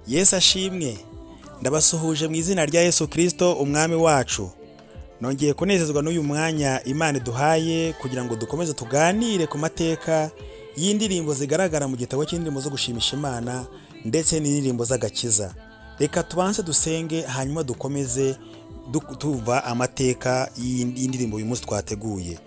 Yesu ashimwe. Ndabasuhuje mu izina rya Yesu Kirisito Umwami wacu. Nongeye kunezezwa n'uyu mwanya Imana iduhaye kugira ngo dukomeze tuganire ku mateka y'indirimbo zigaragara mu gitabo cy'indirimbo zo gushimisha Imana ndetse n'indirimbo z'agakiza. Reka tubanze dusenge, hanyuma dukomeze tuva amateka y'indirimbo uyu munsi twateguye.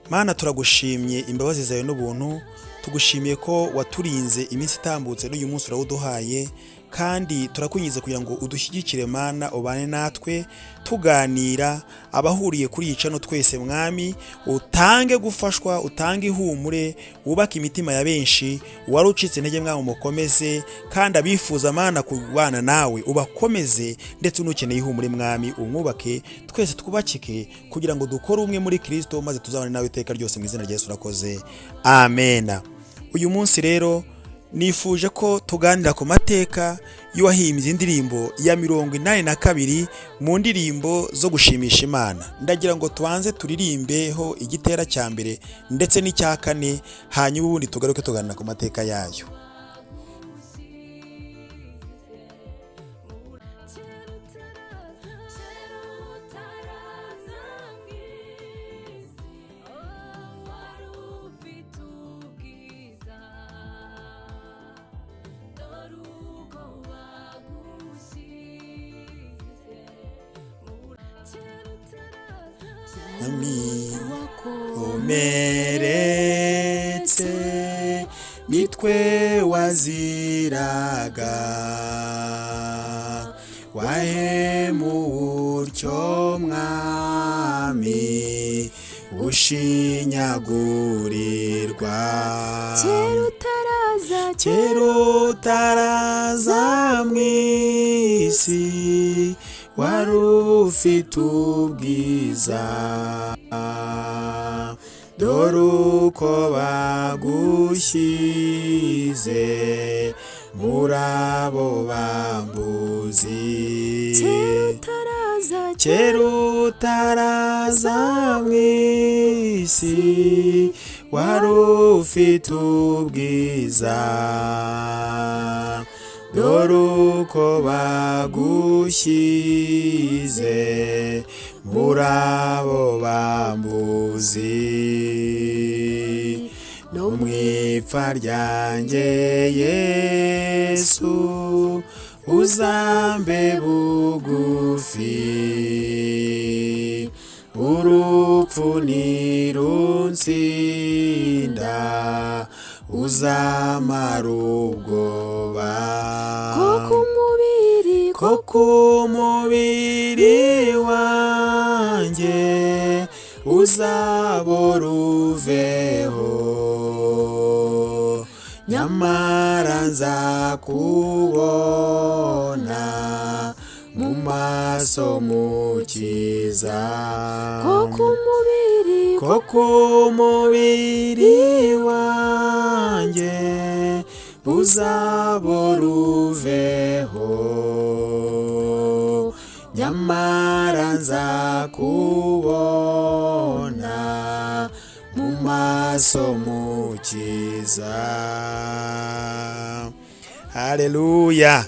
Mana, turagushimye imbabazi zawe n'ubuntu. Tugushimiye ko waturinze iminsi itambutse, n'uyu munsi urawuduhaye, kandi turakwinginze kugira ngo udushyigikire. Mana, ubane natwe tuganira, abahuriye kuri iyi channel twese. Mwami, utange gufashwa, utange ihumure, wubake imitima ya benshi. Uwari ucitse intege, Mwami, umukomeze, kandi abifuza, Mana, kubana nawe ubakomeze, ndetse unukeneye ihumure, Mwami, umwubake. Twese twubakike kugira ngo dukore umwe muri Kirisito, maze tuzabane nawe iteka ryose. Mu izina rya Yesu urakoze, amena. Uyu munsi rero nifuje ko tuganira ku mateka y'uwahimbye indirimbo ya 82 mu ndirimbo zo gushimisha Imana. Ndagira ngo tubanze turirimbeho igitera cya mbere ndetse n'icya kane, hanyuma ubundi tugaruke tuganira ku mateka yayo. Mwami wakomeretse, nitwe waziraga, wahemuwe utyo, Mwami, ushinyagurirwa. Kera utaraza. Kera utaraza mu isi, wari ufite ubwiza. Dore uko bagushyize muri abo bambuzi. Kera utaraza. Kera utaraza mu isi, wari ufite ubwiza. Dore uko bagushyize muri abo bambuzi. No mu ipfa ryanjye, Yesu, uzambe bugufi. Urupfu nirunsinda, uzamara ubwoba. Ko ku mubiri. Ko ku mubiri wanjye uzabora uveho, nyamara nzakubona mu maso, Mukiza. Ko ku mubiri. Ko ku mubiri wanjye uzabora uveho, nyamara nzakubona mu maso, Mukiza. Haleluya!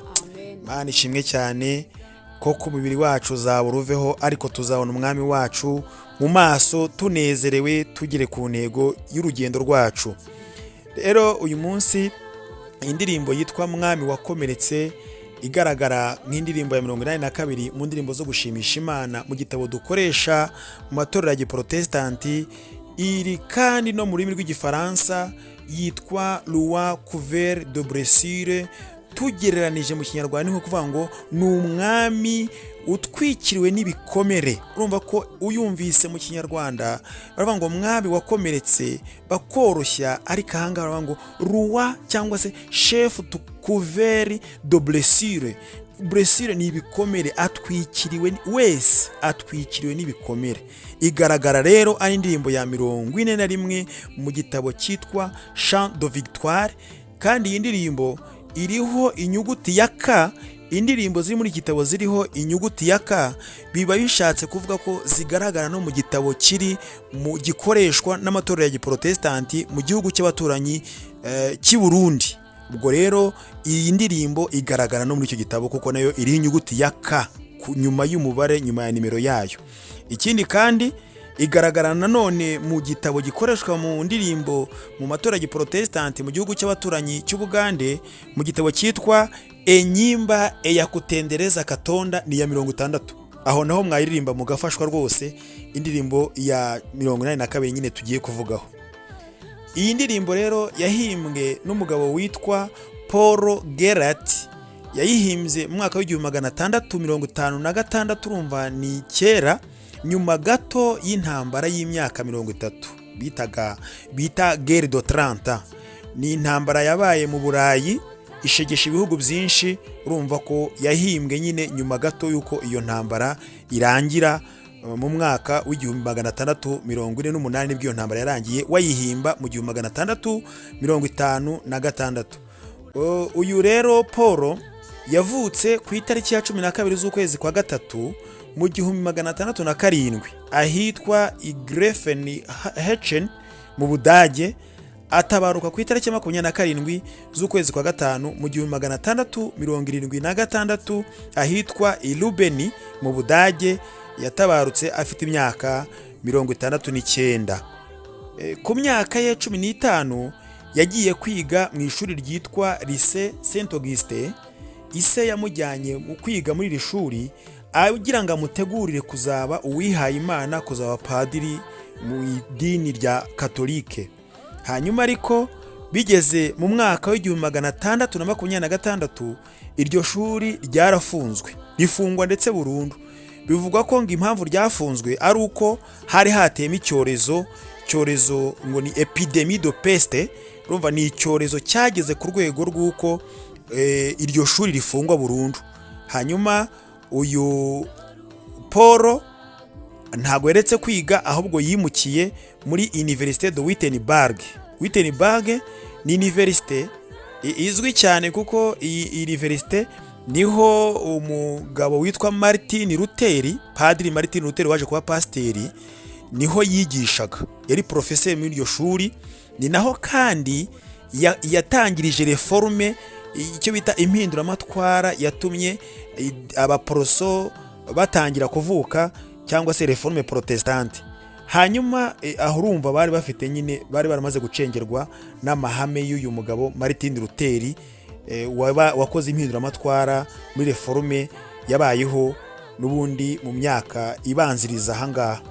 Mana ishimwe cyane. Ko ku mubiri wacu uzabura uveho, ariko tuzabona Umwami wacu mu maso, tunezerewe, tugere ku ntego y'urugendo rwacu. Rero uyu munsi indirimbo yitwa "Mwami wakomeretse" igaragara nk'indirimbo ya 82 mu ndirimbo zo gushimisha Imana mu gitabo dukoresha mu matorero ya giporotesitanti, iri kandi no mu rurimi rw'Igifaransa yitwa "Roi couvert de blessures". Tugereranije mu Kinyarwanda, ni nko kuvuga ngo ni umwami utwikiriwe n'ibikomere. Urumva ko uyumvise mu Kinyarwanda baravuga ngo "Mwami wakomeretse", bakoroshya, ariko ahangaha baravuga ngo "roi" cyangwa se "chef couvert de blessures". Blessure ni ibikomere. Atwikiriwe wese, atwikiriwe n'ibikomere. Igaragara rero ari indirimbo ya 41 mu gitabo cyitwa Chant de Victoire. Kandi iyi ndirimbo iriho inyuguti ya K. Indirimbo ziri muri iki gitabo ziriho inyuguti ya K, biba bishatse kuvuga ko zigaragara no mu gitabo kiri mu gikoreshwa n'amatorero ya giporotesitanti mu gihugu cy'abaturanyi cy'i Burundi. Ubwo rero iyi ndirimbo igaragara no muri icyo gitabo, kuko nayo iriho inyuguti ya K nyuma y'umubare, nyuma ya nimero yayo. Ikindi kandi, igaragara nanone mu gitabo gikoreshwa mu ndirimbo mu matora ya giporotesitanti mu gihugu cy'abaturanyi cy'Ubugande, mu gitabo cyitwa Enyimba Eyakutendereza Katonda, ni iya 60. Aho naho mwayiririmba mugafashwa rwose. Indirimbo ya 82 nyine tugiye kuvugaho. Iyi ndirimbo rero yahimbwe n'umugabo witwa Paul Gerhardt. Yayihimbye mu mwaka w'1656. Urumva ni kera, nyuma gato y'intambara y'imyaka 30 bita Guerre de Trente. Ni intambara yabaye mu Burayi, ishegesha ibihugu byinshi. Urumva ko yahimbwe nyine nyuma gato y'uko iyo ntambara irangira, mu mwaka w'1648 nibwo iyo ntambara yarangiye, wayihimba mu 1656. Uyu rero Paul yavutse ku itariki ya 12 z'ukwezi kwa gatatu mu 1607 ahitwa i Gräfenhainichen mu Budage, atabaruka ku itariki ya 27 z'ukwezi kwa gatanu mu 1676 ahitwa i Lübben mu Budage. Yatabarutse afite imyaka 69. Ku myaka ye 15 yagiye kwiga mu ishuri ryitwa Lycée Saint Augustin. Ise yamujyanye mu kwiga muri iri shuri agira ngo amutegurire kuzaba uwihaye Imana, kuzaba padiri mu idini rya Katolike. Hanyuma ariko bigeze mu mwaka w'1626, iryo shuri ryarafunzwe, rifungwa ndetse burundu. Bivugwa ko ngo impamvu ryafunzwe ari uko hari hateyemo icyorezo. Icyorezo ngo ni épidémie de peste. Urumva ni icyorezo cyageze ku rwego rw'uko iryo shuri rifungwa burundu. Hanyuma uyu Paul ntabwo yaretse kwiga, ahubwo yimukiye muri Université de Wittenberg. Wittenberg ni université izwi cyane, kuko iyi université niho umugabo witwa Martin Luther, Padiri Martin Luther waje kuba pasiteri, niho yigishaga, yari porofeseri muri iryo shuri. Ni naho kandi yatangirije réforme, icyo bita impinduramatwara yatumye abaporoso batangira kuvuka, cyangwa se Réforme protestante. Hanyuma aho urumva bari bafite nyine, bari baramaze gucengerwa n'amahame y'uyu mugabo Martin Luther, wakoze impinduramatwara muri Réforme yabayeho n'ubundi mu myaka ibanziriza ahangaha.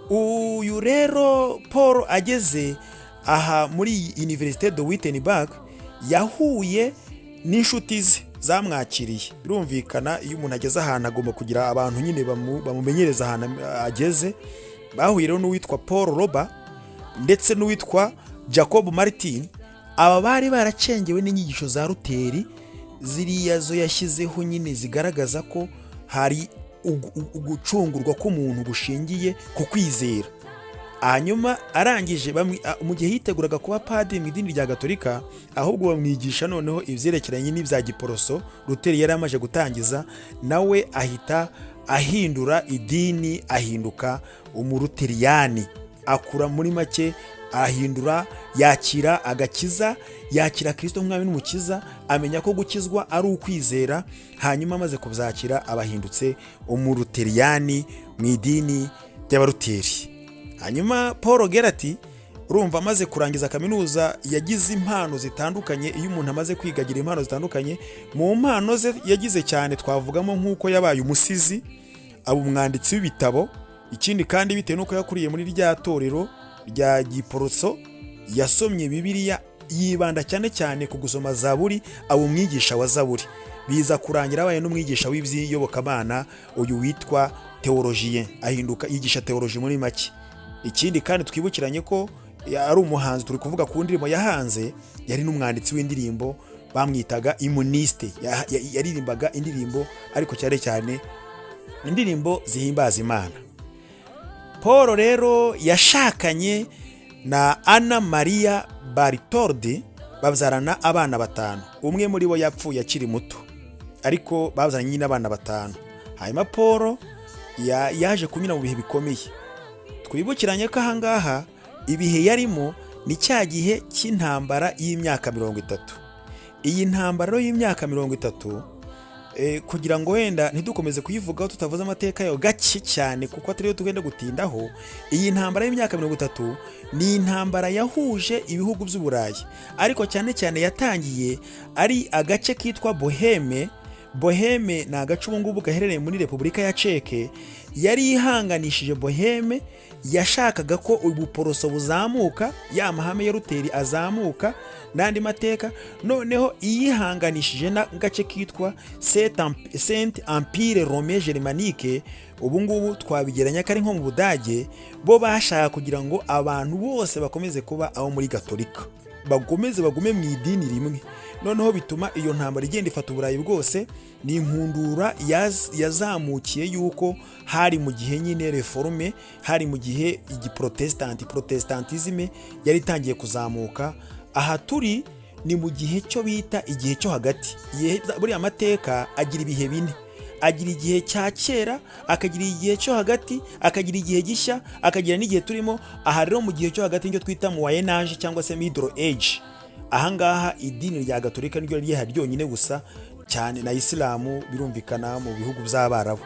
Uyu rero Paul ageze aha muri Université de Wittenberg, yahuye n'inshuti ze zamwakiriye. Birumvikana, iyo umuntu ageze ahantu agomba kugira abantu nyine bamumenyereza ahantu ageze. Bahuye rero n'uwitwa Paul Roba ndetse n'uwitwa Jacob Martin. Aba bari baracengewe n'inyigisho za Ruteri, ziriya zo yashyizeho nyine zigaragaza ko hari ugucungurwa k'umuntu gushingiye ku kwizera. Hanyuma arangije, mu gihe yiteguraga kuba padiri mu idini rya Gatolika, ahubwo bamwigisha noneho ibyerekeranye n'ibya giporoso Ruteri yari amaze gutangiza, nawe ahita ahindura idini, ahinduka umuruteriyani. Akura muri make ahindura, yakira agakiza, yakira Kirisito nk'umwami n'umukiza, amenya ko gukizwa ari ukwizera. Hanyuma amaze kubyakira, abahindutse umuruteriyani mu idini ry'abaruteri. Hanyuma Paul Gerhardt, urumva amaze kurangiza kaminuza, yagize impano zitandukanye. Iyo umuntu amaze kwiga agira impano zitandukanye. Mu mpano ze yagize cyane twavugamo nk'uko yabaye umusizi, aba umwanditsi w'ibitabo. Ikindi kandi, bitewe n'uko yakuriye muri rya torero rya giporoso, yasomye Bibiliya, yibanda cyane cyane ku gusoma Zaburi, aba umwigisha wa Zaburi. Biza kurangira abaye n'umwigisha w'iby'iyobokamana, uyu witwa théologien, ahinduka yigisha théologie muri make. Ikindi kandi, twibukiranye ko ari umuhanzi. Turi kuvuga ku ndirimbo yahanze. Yari n'umwanditsi w'indirimbo, bamwitaga hymniste. Yaririmbaga indirimbo, ariko cyane cyane indirimbo zihimbaza Imana. Paul rero yashakanye na Anna Maria Bartholdi, babyarana abana batanu. Umwe muri bo yapfuye akiri muto, ariko babyaranye nyine abana batanu. Hanyuma Paul yaje kunyura mu bihe bikomeye. Twibukiranye ko ahangaha ibihe yarimo ni cya gihe cy'intambara y'imyaka 30. Iyi ntambara rero y'imyaka 30, kugira ngo wenda ntidukomeze kuyivugaho tutavuze amateka yayo gake cyane, kuko atariyo tugenda gutindaho. Iyi ntambara y'imyaka 30 ni intambara yahuje ibihugu by'Uburayi, ariko cyane cyane yatangiye ari agace kitwa Boheme. Boheme ni agace ubu ngubu gaherereye muri Repubulika ya Ceke. Yari ihanganishije Boheme, yashakaga ko ubuporoso buzamuka, ya mahame ya Ruteri azamuka n'andi mateka. Noneho iyihanganishije n'agace kitwa Saint Empire Romain Germanique, ubu ngubu twabigeranya ko ari nko mu Budage. Bo bashaka kugira ngo abantu bose bakomeze kuba abo muri Gatolika, bakomeze bagume mu idini rimwe. Noneho bituma iyo ntambara igenda ifata Uburayi bwose. Ni inkundura yazamukiye yuko hari mu gihe nyine Réforme, hari mu gihe igiprotesitanti, protestantisme yari itangiye kuzamuka. Aha turi ni mu gihe cyo bita igihe cyo hagati. Buriya amateka agira ibihe bine: agira igihe cya kera, akagira igihe cyo hagati, akagira igihe gishya, akagira n'igihe turimo. Aha rero mu gihe cyo hagati nicyo twita Moyen Âge cyangwa se Middle Age. Ahangaha idini rya Gatolika niryo rihari ryonyine gusa, cyane na Isilamu birumvikana mu bihugu by'Abarabu.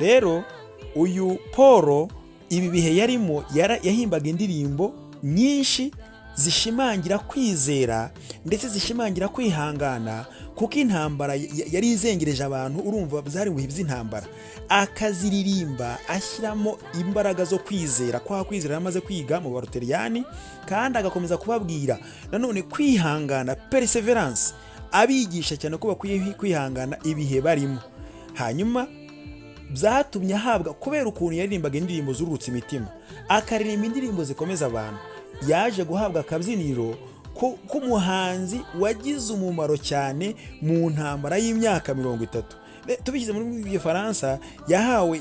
Rero uyu Paul, ibi bihe yarimo, yahimbaga indirimbo nyinshi zishimangira kwizera ndetse zishimangira kwihangana, kuko intambara yari izengereje abantu. Urumva byari mu bihe by'intambara, akaziririmba ashyiramo imbaraga zo kwizera, kwa kwizera yamaze kwiga mu Baruteriyani, kandi agakomeza kubabwira nanone kwihangana, perseverance, abigisha cyane ko bakwiye kwihangana ibihe barimo. Hanyuma byatumye ahabwa, kubera ukuntu yaririmbaga indirimbo zururutse imitima, akaririmba indirimbo zikomeza abantu, yaje guhabwa akabyiniro k'umuhanzi wagize umumaro cyane mu ntambara y'imyaka 30. Tubishyize mu rurimi rw'Igifaransa, yahawe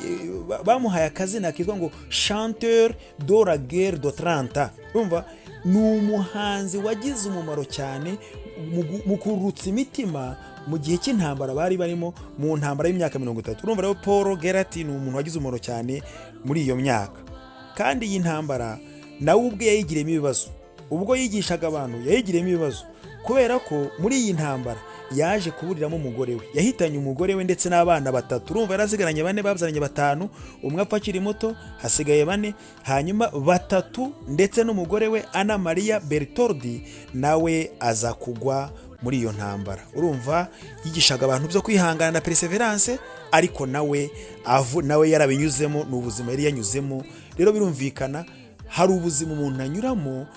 bamuhaye akazina kitwa ngo "chanteur de la guerre de 30". Urumva ni umuhanzi wagize umumaro cyane mu kurutsa imitima mu gihe cy'intambara bari barimo, mu ntambara y'imyaka 30. Urumva rero Paul Gerhardt ni umuntu wagize umumaro cyane muri iyo myaka. Kandi iyi ntambara nawe ubwe yayigiriyemo ibibazo. Ubwo yigishaga abantu yayigiriyemo ibibazo, kubera ko muri iyi ntambara yaje kuburiramo umugore we. Yahitanye umugore we ndetse n'abana batatu. Urumva yarasigaranye bane, babyaranye batanu, umwe apfa akiri muto, hasigaye bane. Hanyuma batatu ndetse n'umugore we Anna Maria Bertoldi nawe aza kugwa muri iyo ntambara. Urumva yigishaga abantu byo kwihangana na perseverance, ariko nawe nawe yarabinyuzemo, ni ubuzima yari yanyuzemo. Rero birumvikana hari ubuzima umuntu anyuramo,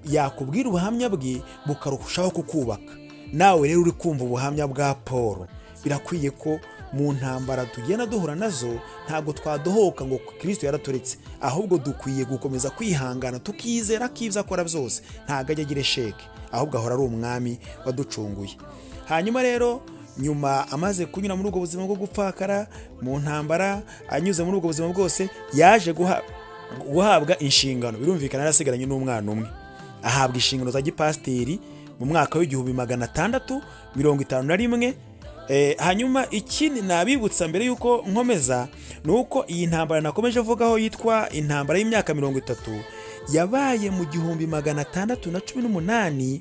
yakubwira ubuhamya bwe bukarushaho kukubaka. Nawe rero uri kumva ubuhamya bwa Paul, birakwiye ko mu ntambara tugenda duhura nazo ntabwo twadohoka ngo Kirisito yaraturetse, ahubwo dukwiye gukomeza kwihangana, tukizera ko ibyo akora byose ntabwo ajya agira échec, ahubwo ahora ari umwami waducunguye. Hanyuma rero nyuma amaze kunyura muri ubwo buzima bwo gupfakara mu ntambara, anyuze muri ubwo buzima bwose, yaje guhabwa inshingano. Birumvikana yarasigaranye n'umwana umwe. Ahabwa inshingano za gipasiteri mu mwaka w'1651. Hanyuma ikindi nabibutsa mbere y'uko nkomeza ni uko iyi ntambara nakomeje avugaho yitwa intambara y'imyaka 30 yabaye mu 1618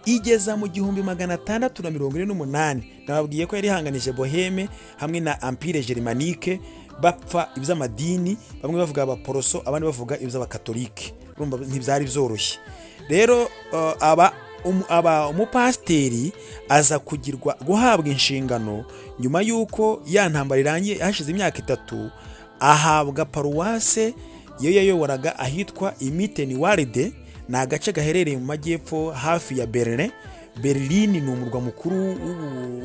igeza mu 1648. Nababwiye ko yari ihanganije Boheme hamwe na Empire Germanique, bapfa iby'amadini, bamwe bavuga abaporoso, abandi bavuga iby'abakatolike. Urumva ntibyari byoroshye. Rero aba umupasiteri, aza kugirwa guhabwa inshingano nyuma y'uko ya ntambara irangiye, hashize imyaka 3, ahabwa paruwase iyo yayoboraga ahitwa Mittenwalde. Ni agace gaherereye mu majyepfo hafi ya Berlin. Berlin ni umurwa mukuru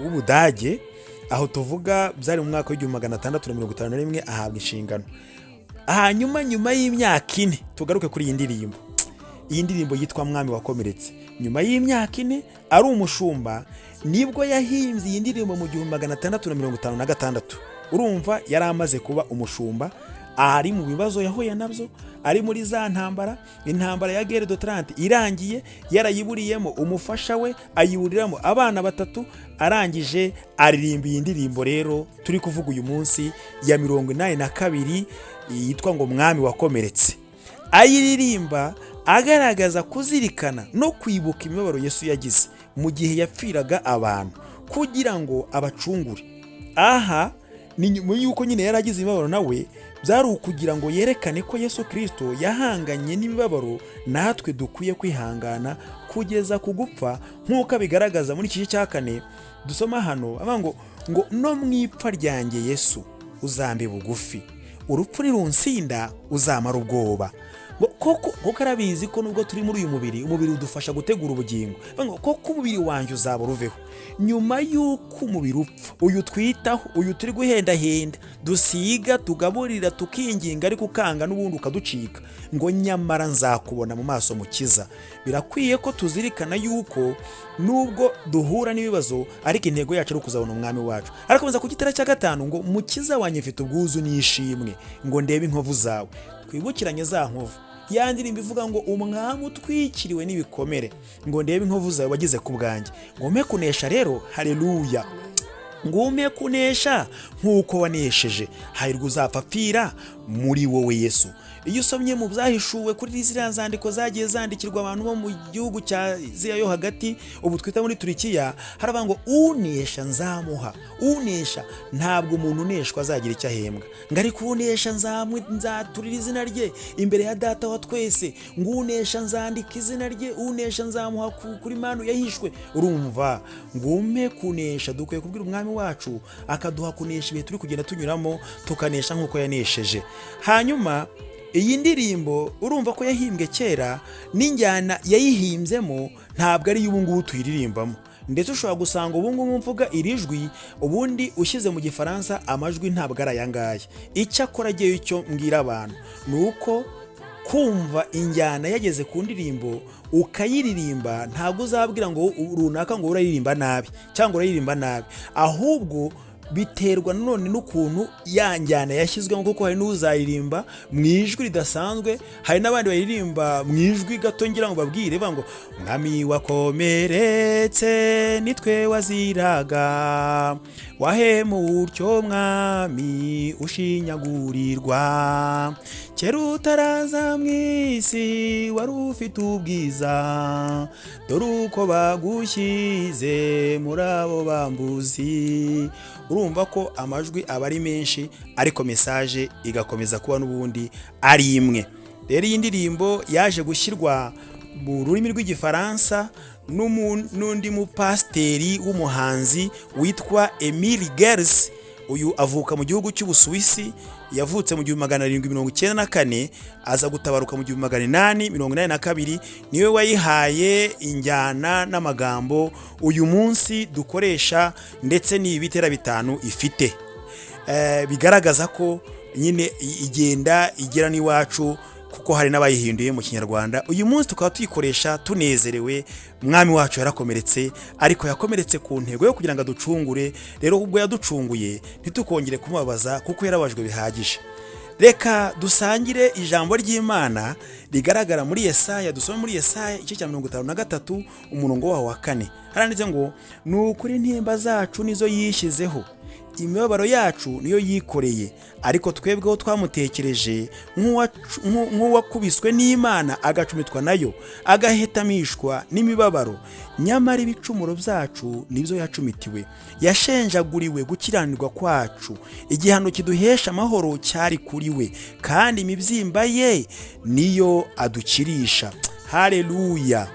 w'Ubudage. Aho tuvuga byari mu mwaka w'1651 ahabwa inshingano. Hanyuma nyuma y'imyaka 4, tugaruke kuri iyi ndirimbo, iyi ndirimbo yitwa "Mwami Wakomeretse". Nyuma y'imyaka 4 ari umushumba nibwo yahimbye iyi ndirimbo mu 1656. Urumva yari amaze kuba umushumba, ari mu bibazo yahuye nabyo, ari muri za ntambara. Intambara ya guerre de trente irangiye yarayiburiyemo umufasha we, ayiburiramo abana batatu. Arangije aririmba iyi ndirimbo rero turi kuvuga uyu munsi ya 82, yitwa ngo "Mwami Wakomeretse". Ayiririmba agaragaza kuzirikana no kwibuka imibabaro Yesu yagize. Muri mu gihe yapfiraga abantu kugira ngo abacungure. Aha ni nyuma y'uko nyine yari agize imibabaro, nawe byari ukugira ngo yerekane ko Yesu Kirisito yahanganye n'imibabaro, natwe dukwiye kwihangana kugeza ku gupfa, nk'uko abigaragaza muri iki gice cya kane dusoma hano. Avuga ngo "No mu ipfa ryanjye, Yesu, uzambe bugufi, urupfu nirunsinda uzamara ubwoba." Ngo koko, kuko arabizi ko nubwo turi muri uyu mubiri, umubiri udufasha gutegura ubugingo. Avuga ngo "Koko umubiri wanjye uzaba uveho." Nyuma y'uko umubiri upfa, uyu twitaho, uyu turi guhendahenda, dusiga, tugaburira, tukinginga, ariko ukanga n'ubundi ukaducika, ngo "Nyamara nzakubona mu maso, Mukiza." Birakwiye ko tuzirikana yuko nubwo duhura n'ibibazo, ariko intego yacu ari ukuzabona Umwami wacu. Arakomeza ku gitera cya gatanu ngo "Mukiza wanjye, mfite ubwuzu n'ishimwe, ngo ndebe inkovu zawe." Twibukiranye za nkovu, ya ndirimbo ivuga ngo "Umwami utwikiriwe n'ibikomere, ngo ndebe inkovu zawe wagize ku bwanjye, ngo umpe kunesha." Rero haleluya, ngo umpe kunesha nk'uko wanesheje. Hahirwa uzapfa apfira muri wowe, Yesu. Iyo usomye mu Byahishuwe, kuri ziriya nzandiko zagiye zandikirwa abantu bo mu gihugu cya Aziya yo hagati, ubu twita muri Turikiya, haravuga ngo "Unesha nzamuha." Unesha, ntabwo umuntu uneshwa azagira icyo ahembwa, ngo ariko "Unesha nzaturira izina rye imbere ya Data wa twese," ngo "Unesha nzandika izina rye, unesha nzamuha kuri manu yahishwe." Urumva ngo "Umpe kunesha." Dukwiye kubwira Umwami wacu akaduha kunesha ibihe turi kugenda tunyuramo, tukanesha nk'uko yanesheje. Hanyuma iyi ndirimbo, urumva ko yahimbwe kera, n'injyana yayihimbzemo ntabwo ari iy'ubu ngubu tuyiririmbamo. Ndetse ushobora gusanga ubu ngubu mvuga iri jwi, ubundi ushyize mu Gifaransa amajwi ntabwo ari aya ngaya. Icyakora agiye, icyo mbwira abantu ni uko kumva injyana yageze ku ndirimbo ukayiririmba, ntabwo uzabwira ngo runaka ngo uraririmba nabi cyangwa uraririmba nabi, ahubwo biterwa nanone n'ukuntu ya njyana yashyizwemo, kuko hari n'uzaririmba mu ijwi ridasanzwe, hari n'abandi baririmba mu ijwi gato. Ngira ngo babwire bavuga ngo "Mwami wakomeretse, nitwe waziraga, wahemuwe utyo, Mwami, ushinyagurirwa. Kera utaraza mu isi wari ufite ubwiza, dore uko bagushyize muri abo bambuzi." Urumva ko amajwi aba ari menshi, ariko message igakomeza kuba n'ubundi ari imwe. Rero iyi ndirimbo yaje gushyirwa mu rurimi rw'Igifaransa n'undi mupasiteri w'umuhanzi witwa Emile Gers. Uyu avuka mu gihugu cy'Ubusuwisi, yavutse mu 1794, aza gutabaruka mu 1882. Niwe wayihaye injyana n'amagambo uyu munsi dukoresha, ndetse n'ibitera bitanu ifite. Bigaragaza ko nyine igenda igera n'iwacu, kuko hari n'abayihinduye mu Kinyarwanda. Uyu munsi tukaba tuyikoresha tunezerewe. Mwami wacu yarakomeretse, ariko yakomeretse ku ntego yo kugira ngo aducungure. Rero ubwo yaducunguye, ntitukongere kumubabaza kuko yarabajwe bihagije. Reka dusangire ijambo ry'Imana rigaragara muri Yesaya. Dusome muri Yesaya igice cya 53, umurongo waho wa kane. Haranditse ngo "Ni ukuri intimba zacu nizo yishyizeho, imibabaro yacu niyo yikoreye, ariko twebweho twamutekereje nk'uwakubiswe n'Imana, agacumitwa nayo, agahetamishwa n'imibabaro. Nyamara ibicumuro byacu nibyo yacumitiwe, yashenjaguriwe gukiranirwa kwacu. Igihano kiduhesha amahoro cyari kuri we, kandi imibyimba ye niyo adukirisha." Haleluya!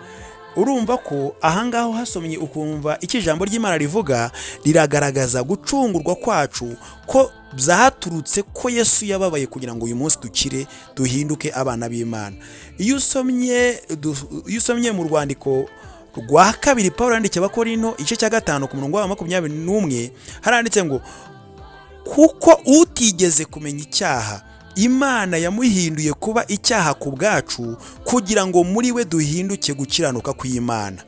Urumva ko ahangaha uhasomye ukumva icyo ijambo ry'Imana rivuga, riragaragaza gucungurwa kwacu ko byaturutse ko Yesu yababaye kugira ngo uyu munsi dukire, duhinduke abana b'Imana. Iyo usomye mu rwandiko rwa kabiri Paul yandikiye Abakorinto, igice cya gatanu, ku murongo wa 21, haranditse ngo "Kuko utigeze kumenya icyaha, Imana yamuhinduye kuba icyaha ku bwacu, kugira ngo muri we duhinduke gukiranuka kw'Imana."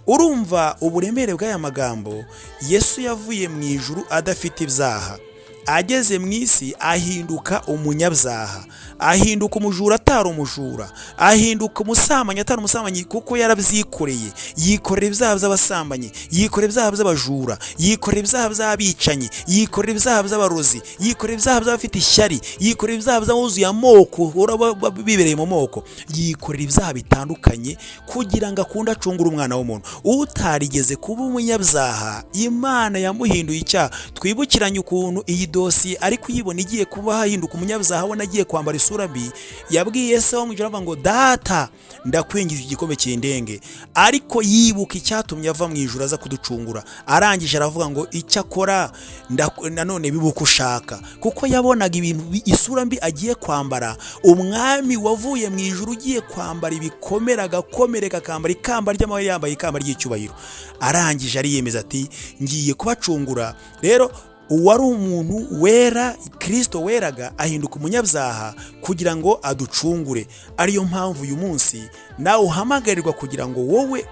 Urumva uburemere bw'aya magambo. Yesu yavuye mu ijuru adafite ibyaha, Ageze mu isi ahinduka umunyabyaha, ahinduka umujura atari umujura, ahinduka umusambanyi atari umusambanyi, kuko yarabyikoreye. Yikorera ibyaha by'abasambanyi, yikorera ibyaha by'abajura, yikorera ibyaha by'abicanyi, yikorera ibyaha by'abarozi, yikorera ibyaha by'abafite ishyari, yikorera ibyaha by'abuzuye amoko, bahora bibereye mu moko, yikorera ibyaha bitandukanye kugira ngo akunde acungure umwana w'umuntu utarigeze kuba umunyabyaha. Imana yamuhinduye icyaha. Twibukiranye ukuntu iyi dosiye ari kuyibona igiye kuba hahinduka umunyabyaha, abona agiye kwambara isura mbi. Yabwiye se wo mu ijuru avuga ngo: "Data, ndakwingiza igikombe kindenge." Ariko yibuka icyatumye ava mu ijuru aza kuducungura. Arangije aravuga ngo: "Icyakora nanone bibe uko ushaka," kuko yabonaga ibintu isura mbi agiye kwambara. Umwami wavuye mu ijuru ugiye kwambara ibikomere, agakomereka, akambara ikamba ry'amahoro, yambaye ikamba ry'icyubahiro. Arangije ariyemeza ati: "Ngiye kubacungura." Rero uwari umuntu wera, Kirisito weraga, ahinduka umunyabyaha kugira ngo aducungure. Ariyo mpamvu uyu munsi nawe uhamagarirwa kugira ngo wowe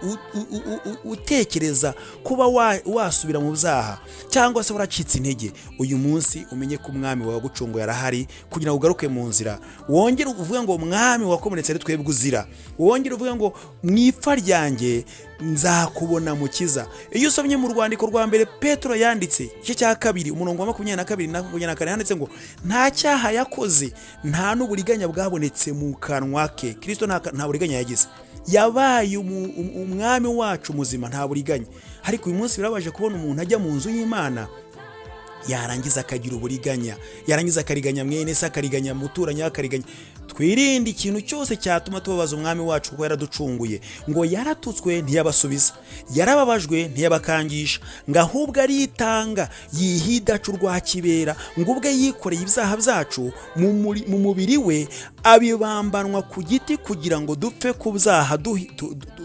utekereza kuba wasubira mu byaha cyangwa se waracitse intege, uyu munsi umenye ko umwami wagucunguye arahari kugira ngo ugaruke mu nzira. Wongere uvuge ngo: "Mwami, wakomeretse ari twebwe uzira." Wongere uvuge ngo: "Mu ipfa ryanjye nzakubona, Mukiza." Iyo usomye mu rwandiko rwa mbere Petero yanditse, igice cya 2, umurongo wa 22 na 24, handitse ngo: "Nta cyaha yakoze, nta n'uburiganya bwabonetse mu kanwa ke." Kirisito nta buriganya yagize. Yabaye umwami wacu muzima, nta buriganya. Ariko uyu munsi birababaje kubona umuntu ajya mu nzu y'Imana, yarangiza akagira uburiganya, yarangiza akariganya mwene se, akariganya muturanyi, akariganya. Twirinde ikintu cyose cyatuma tubabaza umwami wacu, kuko yaraducunguye. Ngo yaratutswe ntiyabasubiza, yarababajwe ntiyabakangisha, ngo ahubwo aritanga yihidaca urwa kibera, ngo ubwe yikoreye ibyaha byacu mu mubiri we, abibambanwa ku giti, kugira ngo dupfe ku byaha,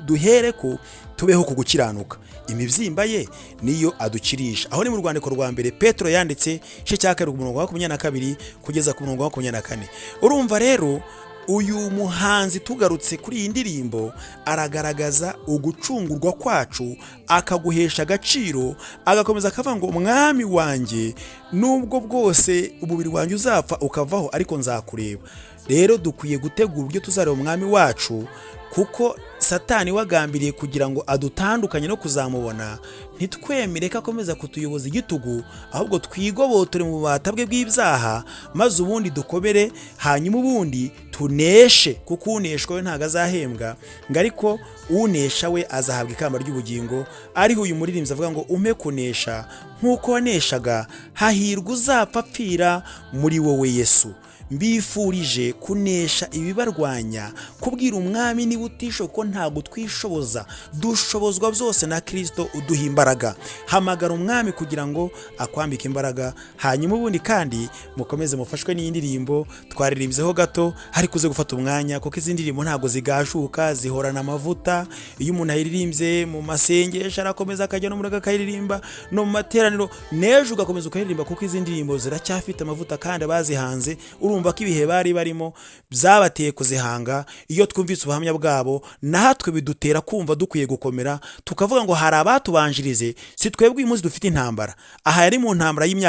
duhere ko tubeho ku gukiranuka. Imibyimba ye niyo adukirisha. Aho ni mu rwandiko rwa mbere Petero yanditse, igice cya 2, umurongo wa 22 kugeza ku murongo wa 24. Urumva rero uyu muhanzi, tugarutse kuri iyi ndirimbo, aragaragaza ugucungurwa kwacu, akaguhesha agaciro, agakomeza akavuga ngo: "Umwami wanjye, nubwo bwose umubiri wanjye uzapfa ukavaho, ariko nzakureba." Rero dukwiye gutegura uburyo tuzareba umwami wacu, kuko Satani wagambiriye kugira ngo adutandukanye no kuzamubona. Ntitwemere ko akomeza kutuyoboza igitugu, ahubwo twigobotore mu bubata bwe bw'ibyaha, maze ubundi dukomere, hanyuma ubundi tuneshe, kuko uneshwa we ntabwo azahembwa, ngo ariko unesha we azahabwa ikamba ry'ubugingo. Ariho uyu muririmbyi avuga ngo: "Umpe kunesha nk'uko waneshaga, hahirwa uzapfa apfira muri wowe Yesu." Mbifurije kunesha ibibarwanya, kubwira umwami niba utishoboye, ko ntabwo twishoboza, dushobozwa byose na Kirisito uduha imbaraga. Hamagara umwami kugira ngo akwambike imbaraga. Hanyuma ubundi kandi mukomeze mufashwe n'iyi ndirimbo twaririmbyeho gato, ariko uze gufata umwanya, kuko izi ndirimbo ntabwo zigashuka, zihorana amavuta. Iyo umuntu ayiririmbye mu masengesho, arakomeza akajya no mu rugo akayiririmba, no mu materaniro, n'ejo ugakomeza ukayiririmba, kuko izi ndirimbo ziracyafite amavuta. Kandi abazihanze, urumva ko ibihe bari barimo byabateye kuzihanga. Iyo twumvise ubuhamya bwabo, natwe bidutera kumva dukwiye gukomera, tukavuga ngo hari abatubanjirize, si twebwe uyu munsi dufite intambara. Aha yari mu ntambara y'imyaka